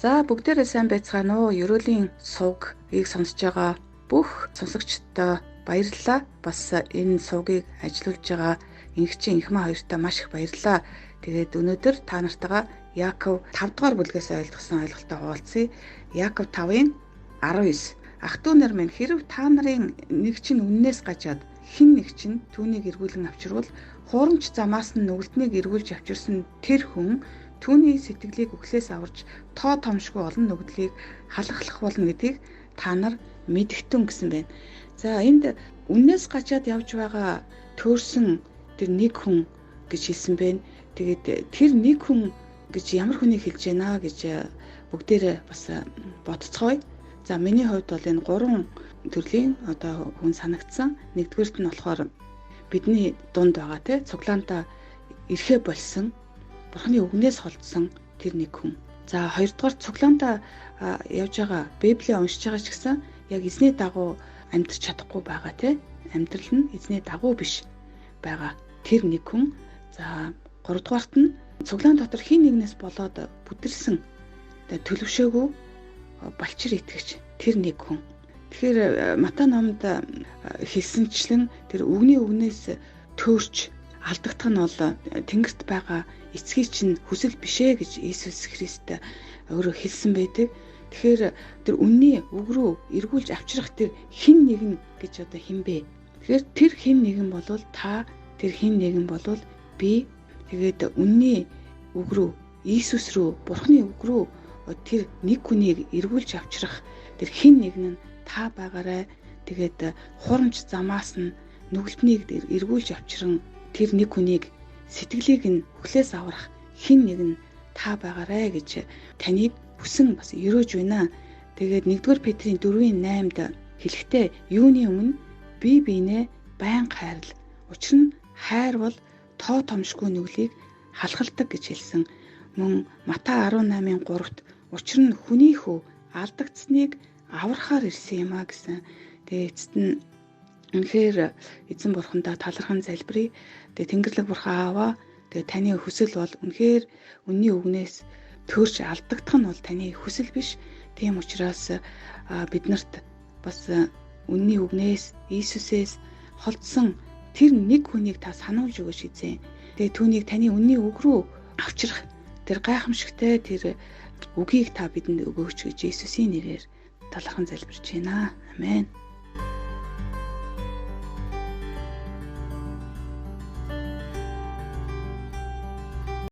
За, бүгдээрээ сайн байцгаана уу? Ерөөлийн сувгийг сонсож байгаа бүх сонсогчдод баярлалаа. Бас энэ сувгийг ажилуулж байгаа Инхчин Инхмаа хоёртоо маш их баярлалаа. Тэгээд өнөөдөр та нартайгаа Яаков 5 дугаар бүлгээс ойлгосон ойлголтоо хуваалцъя. Яаков 5-ын 19. Ах トゥ нар минь, хэрв та нарын нэг чинь үннээс гажаад хэн нэг чинь түүнийг эргүүлэн авчирвал, хуурамч замаас нь нүгэлтнийг эргүүлж авчирсан тэр хүн түүний сэтгэлийг үхлээс аварч тоо томшгүй олон нүгдлийг халахлах болно гэдгийг та нар мэдэгтэн гэсэн байна. За, энд үннээс гажаад явж байгаа төөрсөн тэр нэг хүн гэж хэлсэн байна. Тэгээд тэр нэг хүн гэж ямар хүнийг хэлж байна гэж бүгдээрээ бас бодцгоё. За, миний хувьд бол энэ гурван төрлийн одоо хүн санагдсан. Нэгдүгээрт нь болохоор бидний дунд байгаа, те, цуглаантаа ирэхээ болсон, Бурхны үгнээс холдсон тэр нэг хүн. За, хоёрдугаар, цуглаантаа явж байгаа, Библийг уншиж байгаа ч гэсэн яг эзний дагуу амьдрч чадахгүй байгаа, те. Амьдрал нь эзний дагуу биш байгаа тэр нэг хүн. За, гуравдугаарт нь цуглаан дотор хэн нэгнээс болоод бүдэрсэн, төлөвшөөгүй балчир итгэгч тэр нэг хүн. Тэгэхээр Матай номд хэлсэнчлэн тэр үгний үгнээс төөрч алдагдах нь бол тэнгэрт байгаа эцгийн чинь хүсэл биш ээ гэж Иесус Христ өөрөө хэлсэн байдаг. Тэгэхээр тэр үнний үг рүү эргүүлж авчрах тэр хэн нэгэн гэж одоо хэн бэ? Тэгэхээр тэр хэн нэгэн болвол та, тэр хэн нэгэн болвол би. Тэгээд үнний үг рүү, Иесус рүү, Бурхны үг рүү тэр нэг хүнийг эргүүлж авчрах тэр хэн нэгэн нь та байгаарай. Тэгээд хурамч замаас нь нүгэлтнийг эргүүлж авчран тэр нэг хүнийг сэтгэлийг нь үхлээс аврах хэн нэг нь та байгаарай гэж таныг хүсэн бас ерөөж байна. Тэгээд 1-р Петрийн 4-ийн 8-д хэлэхдээ юуны өмнө бие биенээ байнга хайрл. Учир нь хайр бол тоо томшгүй нүглийг халахалдаг гэж хэлсэн. Мөн Матай 18-ын 3-т учир нь хүний хүү алдагдсаныг аврахаар ирсэн юм а гэсэн. Тэгээ эцэст нь үнэхээр эзэн бурхандаа талархан залбирая. Тэгээ Тэнгэрлэг бурхан ааваа, тэгээ таны хүсэл бол үнэхээр үнний үгнээс төөрч алдагдах нь бол таны хүсэл биш. Тийм учраас бид нарт бас үнний үгнээс, Иесусээс холдсон тэр нэг хүнийг та сануулж өгөөч, эзэн. Тэгээ түүнийг таны үнний үг рүү авчрах тэр гайхамшигтай тэр үгийг та бидэнд өгөөч гэж Иесусийн нэрээр талархан залбирч байна. Амен.